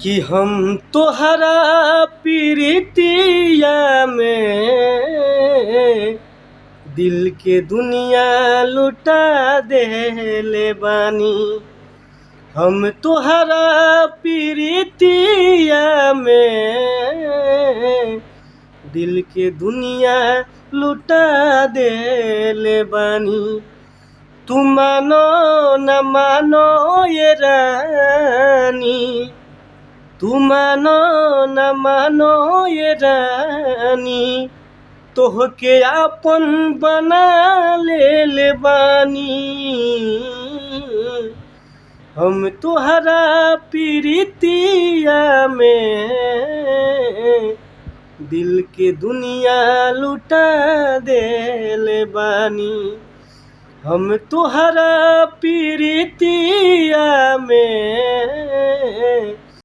कि हम तोहरा प्रीतिया में दिल के दुनिया लुटा देले बानी। हम तोहरा प्रीतिया में दिल के दुनिया लुटा देले बानी। तू मानो न मानो ये रानी, तू मानो न मानो ये रानी, तोहके आपन बना लेले बानी। हम तोहरा प्रीतिया में दिल के दुनिया लुटा देले बानी। हम तोहरा प्रीतिया में